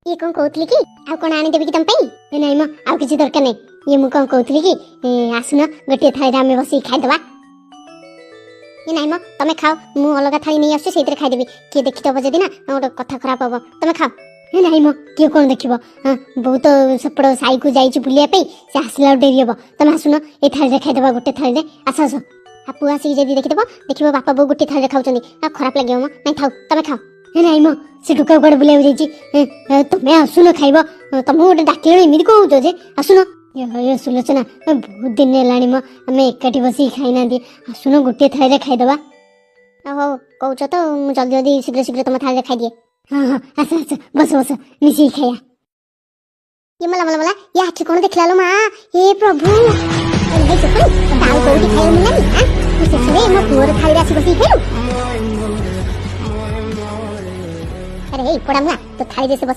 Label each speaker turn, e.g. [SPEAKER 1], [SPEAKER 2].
[SPEAKER 1] ଇଏ କଣ କହୁଥିଲି କି, ଆଉ କଣ ଆଣିଦେବି କି ତମ ପାଇଁ? ଏ ନାଇଁ ମ, ଆଉ କିଛି ଦରକାର ନାହିଁ। ଇଏ ମୁଁ କଣ କହୁଥିଲି କି, ଆସୁନ ଗୋଟିଏ ଥାଳିରେ ଆମେ ବସିକି ଖାଇଦବା। ଏ ନାଇଁ ମ, ତମେ ଖାଅ, ମୁଁ ଅଲଗା ଥାଳି ନେଇ ଆସୁଛି, ସେଇଥିରେ ଖାଇଦେବି। କିଏ ଦେଖିଦବ ଯଦି ନା ଗୋଟେ କଥା ଖରାପ ହବ। ତମେ ଖାଅ। ଏ ନାଇଁ ମ, କିଏ କଣ ଦେଖିବ? ହଁ, ବୋଉ ତ ସେପଟ ସାଇକୁ ଯାଇଛି ବୁଲିବା ପାଇଁ, ସେ ଆସିଲା ବେଳକୁ ଡେରି ହବ। ତମେ ଆସୁନ, ଏଇ ଥାଳିରେ ଖାଇଦବା ଗୋଟେ ଥାଳିରେ। ଆସ ଆସ। ଆଉ ପୁଅ ଆସିକି ଯଦି ଦେଖିଦବ, ଦେଖିବ ବାପା ବୋଉ ଗୋଟେ ଥାଳିରେ ଖାଉଛନ୍ତି, ଆଉ ଖରାପ ଲାଗିବ ମ। ନାଇଁ ଥାଉ, ତମେ ଖାଅ। ଏ ନାଇଁ ମ, ସେ ଟୋକା କୁଆଡେ ବୁଲିବାକୁ ଯାଇଛି। ଏ, ତମେ ଆସୁନ ଖାଇବ। ତମକୁ ଗୋଟେ ଡାକିଲେଣି, ଏମିତି କହୁଛ ଯେ? ଆସୁନ। ଏ ସୁଲୋଚନା, ବହୁତ ଦିନ ହେଲାଣି ମ ଆମେ ଏକାଠି ବସିକି ଖାଇନାହାନ୍ତି। ଆସୁନ, ଗୋଟିଏ ଥାଳିରେ ଖାଇଦବା। ହଉ, କହୁଛ ତ, ମୁଁ ଜଲ୍ଦି ଜଲ୍ଦି ଶୀଘ୍ର ଶୀଘ୍ର ତମ ଥାଳିରେ ଖାଇଦିଏ। ହଁ, ଆସ ଆସ, ବସ ବସ, ମିଶିକି ଖାଇବା। ଇଏ ମଲା ମଲା ମଲା, ଇଏ ଆଖି କଣ ଦେଖିଲା ଲୋ ମା! ହେ ପ୍ରଭୁ! ଆରେ ଭାଇ ସୁକୁନି, ତତେ ଆଉ କୋଉଠି ଖାଇବାକୁ ମିଳିଲାନି? ଆଁ, ତୁ ଶେଷରେ ମୋ ପୁଅର ଥାଳିରେ ଆସି ବସିକି ଖାଇଲୁ? ଆରେ ଏଇ ପୋଡା ମୁଆଁ, ତୋ ଥାଳିରେ ସେ ବସିକି